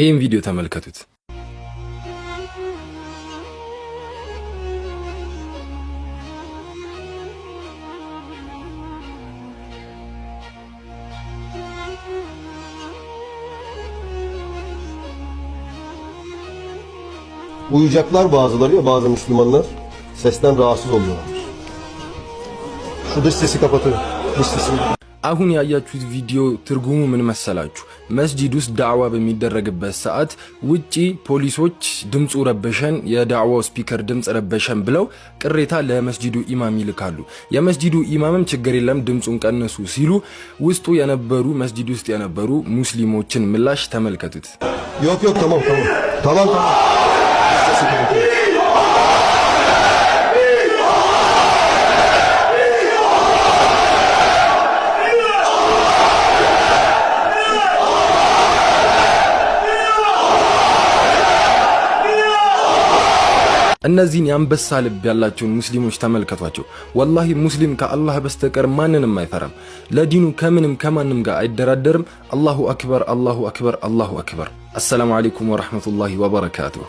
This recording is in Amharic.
ይህም ቪዲዮ ተመልከቱት። Uyuyacaklar bazıları ya, bazı Müslümanlar sesten rahatsız oluyorlarmış. Şu dış sesi kapatın. Dış sesini. አሁን ያያችሁት ቪዲዮ ትርጉሙ ምን መሰላችሁ? መስጂድ ውስጥ ዳዕዋ በሚደረግበት ሰዓት ውጪ ፖሊሶች ድምፁ ረበሸን፣ የዳዕዋው speaker ድምፅ ረበሸን ብለው ቅሬታ ለመስጂዱ ኢማም ይልካሉ። የመስጂዱ ኢማምም ችግር የለም ድምፁን ቀንሱ ሲሉ ውስጡ የነበሩ መስጂድ ውስጥ የነበሩ ሙስሊሞችን ምላሽ ተመልከቱት። Yok yok, tamam tamam. Tamam tamam. Dış sesi kapatın. እነዚህን የአንበሳ ልብ ያላቸውን ሙስሊሞች ተመልከቷቸው። ወላሂ ሙስሊም ከአላህ በስተቀር ማንንም አይፈራም። ለዲኑ ከምንም ከማንም ጋር አይደራደርም። አላሁ አክበር፣ አላሁ አክበር፣ አላሁ አክበር። አሰላሙ አለይኩም ወረሕመቱላሂ ወበረካቱሁ።